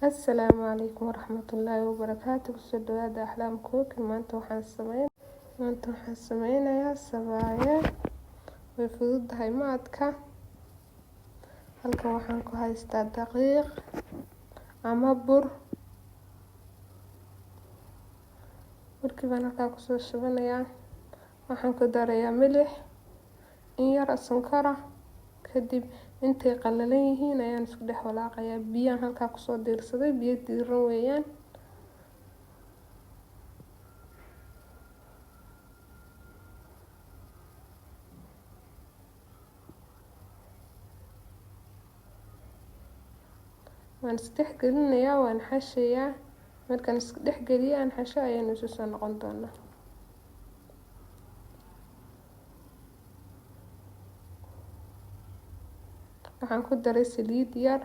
Assalaamu calaykum waraxmatullaahi wabarakaatu. Kusoo dhawaada Axlaam Cooking. Maanta waxaan sameynayaa sabaayad. Way fududahay, ma adka. Halkan waxaan ku haystaa daqiiq ama bur. Burkii baan halkaa kusoo shubanayaa. Waxaan ku darayaa milix, in yar sonkora. Kadib intay qalalan yihiin ayaan isku dhex walaaqayaa. Biyaan halkaa kusoo diirsaday, biyo diiran weeyaan. Waan isdhex gelinayaa, waan xashayaa. Markaan isku dhex geliyo, aan xasho, ayaynu isu soo noqon doonaa. Waxaan ku daray saliid yar.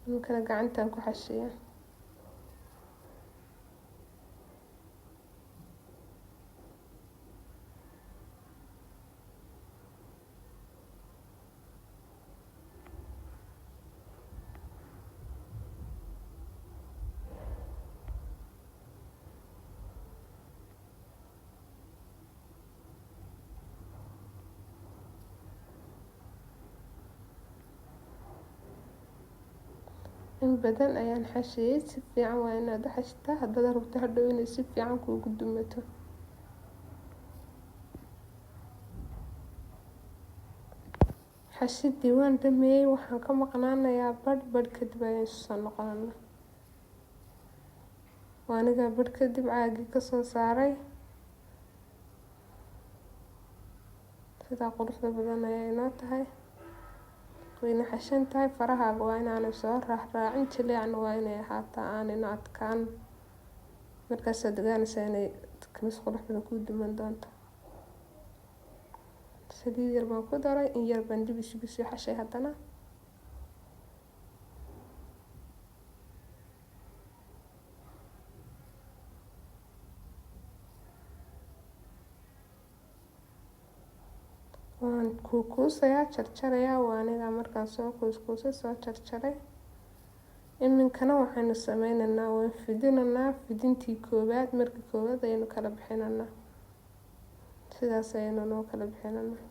Iminkana gacantaan ku xashayaa. In badan ayaan xashiyey. Si fiican waa inaad u xashtaa haddaad rabto hadhow inay si fiican kuugu dumato. Xashidii waan dhameeyey. Waxaan ka maqnaanayaa badh. Badh kadib ayaan isu soo noqonana. Waa anigaa badh kadib caagii kasoo saaray. Sidaa quruxda badan ayay inoo tahay. Wayna xashan tahay. Farahaaga waa inaanay soo raacraacin, jileecna waa inay ahaataa, aanayna adkaan. Markaasaad ogaanaysaa inay kamis qurux badan kuu duman doonto. Saliid yar baan ku daray, in yar baan dib isugu sii xashay haddana. Waan kuukuusayaa, jarjarayaa. Waa anigaa markaan soo kuuskuusay, soo jarjaray. Iminkana waxaynu sameyneynaa, waan fidinanaa. Fidintii koowaad, markii koowaad ayaynu kala bixinanaa. Sidaas ayaynu noo kala bixinanaa.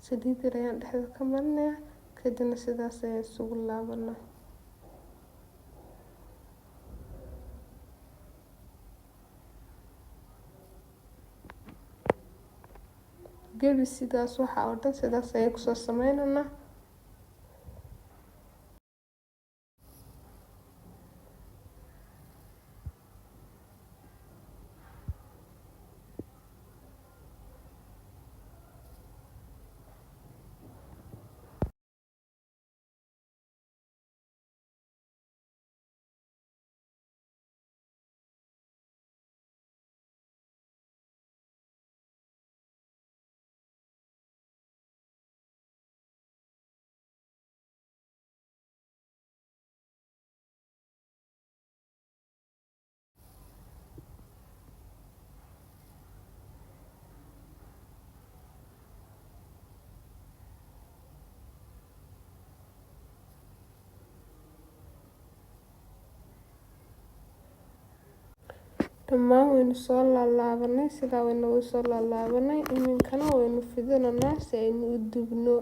Saliid yar ayaan dhexda ka marinayaa, kadibna sidaas ayaan isugu laabanaa. Gebi sidaas waxa oo dhan sidaas ayaan kusoo sameynaynaa. Dhammaan waynu soo laalaabanay, sidaa waynagu soo laalaabanay. Iminkana waynu fidinanaa si aynu u dubno.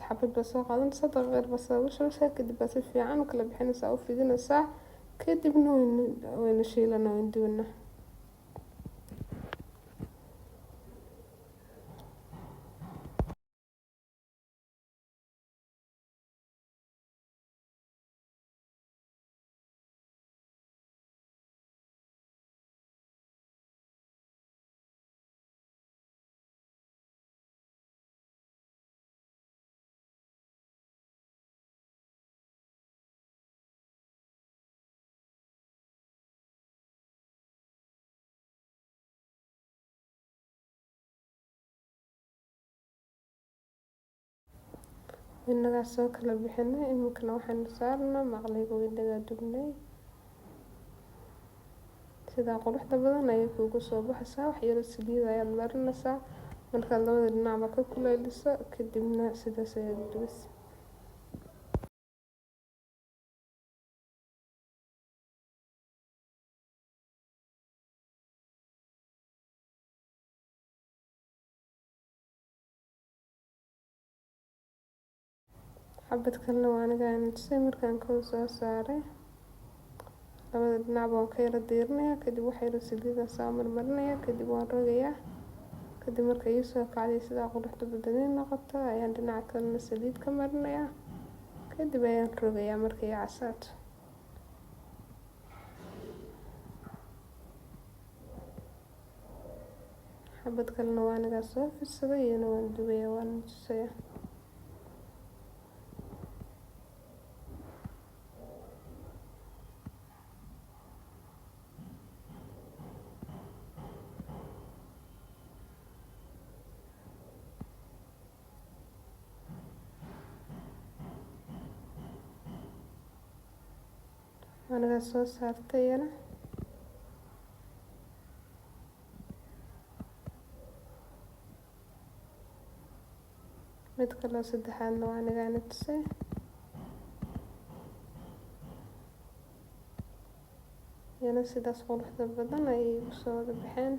Xabad baa soo qaadanaysaa, daqiiq baa soo shubaysaa, kadib baa si fiican u kala bixinaysaa, u fidinaysaa, kadibna waynu shiilanaa, waynu dubanaa. Inagaa soo kala bixinay. Iminkana waxaynu saarnaa maqliga, inagaa dubnay. Sidaa quruxda badan ayay kuugu soo baxaysaa. Wax yaro saliid ayaad marinaysaa markaad labada dhinacba ka kulayliso, kadibna sidaas ayaad dubaysa. Xabad kalena waa aniga ayna tusay. Markaan kow soo saaray, labada dhinacba waan ka yara diirinaya, kadib wax yaro saliida saa marmarinaya, kadib waan rogayaa. Kadib marka ii soo kacday, sidaa quruxda badan ii noqoto, ayaan dhinaca kalena saliid ka marinayaa, kadib ayaan rogayaa markay ii casaato. Xabad kalena waa anigaa soo fidsaday, iyana waan dubaya, waan tusaya. Anigaa soo saartay iyana. Mid kaloo saddexaadna waa anigaana tusay. Iyana sidaas quruxda badan ayay igu soo wada baxeen.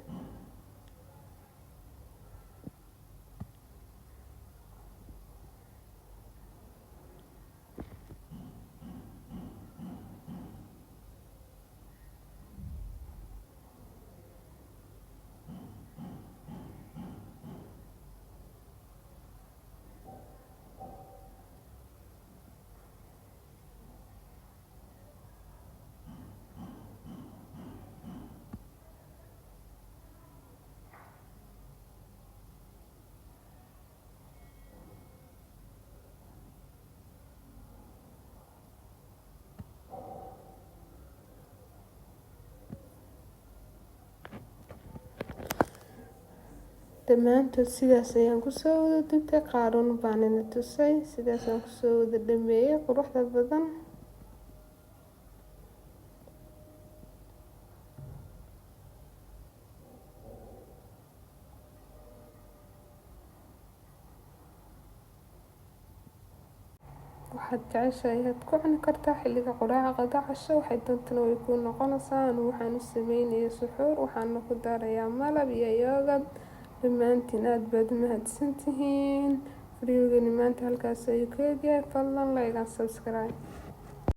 Dhammaantood sidaas ayaan kusoo wada dubtay, qaaruun baan ina tusay. Sidaasaan kusoo wada dhameeyey quruxda badan. Waxaad jeceshahay ayaad ku cuni kartaa xilliga quraaca, qada, casho, waxay doontana way kuu noqonaysaa. Anu waxaan u sameynayay suxuur, waxaana ku darayaa malab iyo yoghurt. Dhammaantiin aada baad u mahadsantihiin. Videogani maanta halkaas ayuu ka egyahay. Fadlan like and subscribe.